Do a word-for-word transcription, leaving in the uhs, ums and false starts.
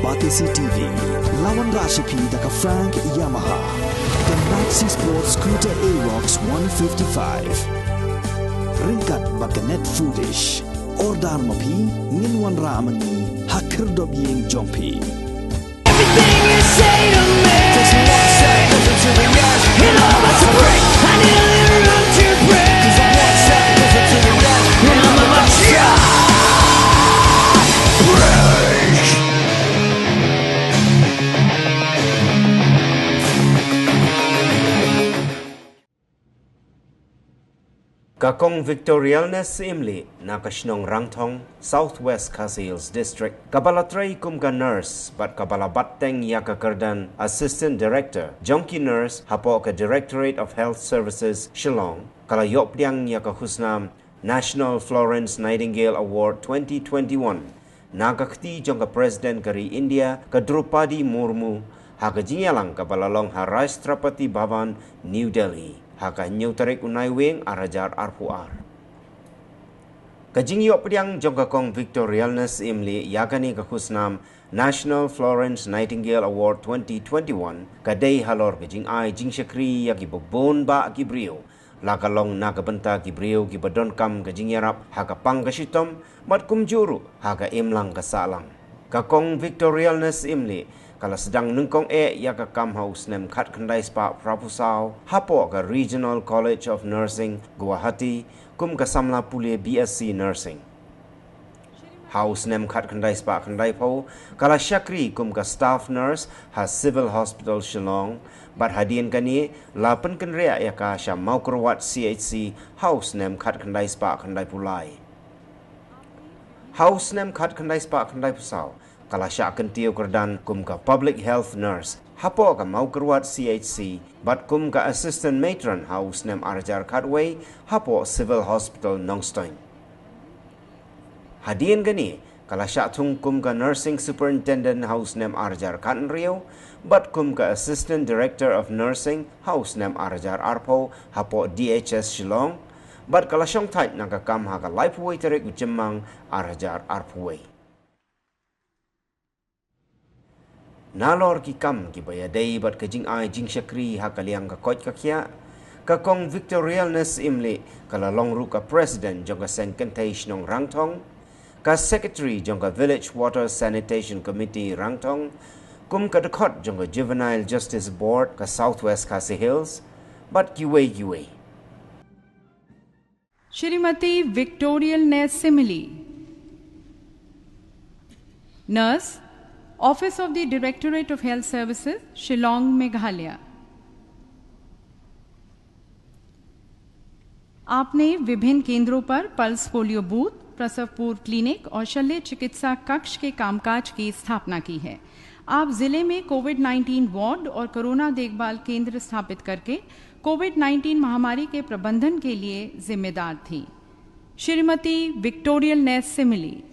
Batesi T V, la wanrah sha phi da ka Frank Yamaha, ka Maxi Sport Scooter Aerox one fifty-five. Ryngkat bad ka Net Foodish. Order ma phi, ngin wanrah ma ngi ha khyrdop ïing jong phi. Everything you say to me, it all must break. I nearly run to break. And I'm about to break. Ka Kong Victorialness Syiemlieh na ka shnong Rangthong, South West Khasi Hills District, kaba la trei kum ka nurse bad kaba la bat teng ïa ka kyrdan Assistant Director jong ki nurse hapoh ka Directorate of Health Services, Shillong, ka la ïoh pdiang ïa ka khusnam National Florence Nightingale Award twenty twenty-one na ka kti jong ka President ka ri India, ka Droupadi Murmu, ha ka jingïalang kaba la long ha Rashtrapati Bhavan, New Delhi, ha ka hynñiew tarik u Naiwieng ar hajar arphew ar. Ka jingïoh pdiang jong ka Kong Victorialness Syiemlieh ïa kane ka khusnam National Florence Nightingale Award twenty twenty-one ka dei halor ka jingai jingshakri ïa kiba bun bah ki briew, la ka long na ka bynta ki briew kiba donkam ka jingïarap ha ka pang ka shitom, bad kumjuh ruh ha ka imlang ka sahlang. Ka Kong Victorialness Syiemlieh ka la sdang nyngkong eh ïa ka kam ha u snem khatkhyndai spah phraphew saw hapoh ka Regional College of Nursing, Guwahati, kum ka samla pule B S c Nursing. Ha u snem khatkhyndai spah khyndaiphew, ka la shakri kum ka staff nurse ha Civil Hospital Shillong, bad hadien kane la pynkynriah ïa ka sha Mawkyrwat C H C ha u snem khatkhyndai spah khyndaiphew lai. Ha u snem khatkhyndai spah khyndaiphew saw, ka la shah kyntiew kyrdan kum ka Public Health Nurse hapoh ka Mawkyrwat C H C, bad kum ka Assistant Matron ha u snem ar hajar khatwei hapoh Civil Hospital Nongstoiñ. Hadien kane, ka la shah thung kum ka Nursing Superintendent ha u snem ar hajar khathynriew, bad kum ka Assistant Director of Nursing ha u snem ar hajar arphew hapoh D H S Shillong, bad ka la shongthait na ka kam ha ka laiphew wei tarik u Jymmang ar hajar arphew wei. Nalor ki kam kiba ïadei bad ka jingai jingshakri ha ka liang ka koit ka khiah, ka Kong Victorialness Syiemlieh ka la long ruh ka President jong ka Seng Kynthei Shnong Rangthong, ka Secretary jong ka Village Water Sanitation Committee Rangthong, kum ka dkhot jong ka Juvenile Justice Board ka South West Khasi Hills, bad kiwei kiwei. Shrimati Victorialness Syiemlieh, Nurse, Office of the Directorate of Health Services, Shillong, Meghalaya। आपने विभिन्न केंद्रों पर पल्स पोलियो बूथ, प्रसव पूर्व क्लिनिक और शल्य चिकित्सा कक्ष के कामकाज की स्थापना की है। आप जिले में कोविड नाइनटीन वार्ड और कोरोना देखभाल केंद्र स्थापित करके कोविड नाइनटीन महामारी के प्रबंधन के लिए जिम्मेदार थी। श्रीमती विक्टोरियल नेस सिमिली,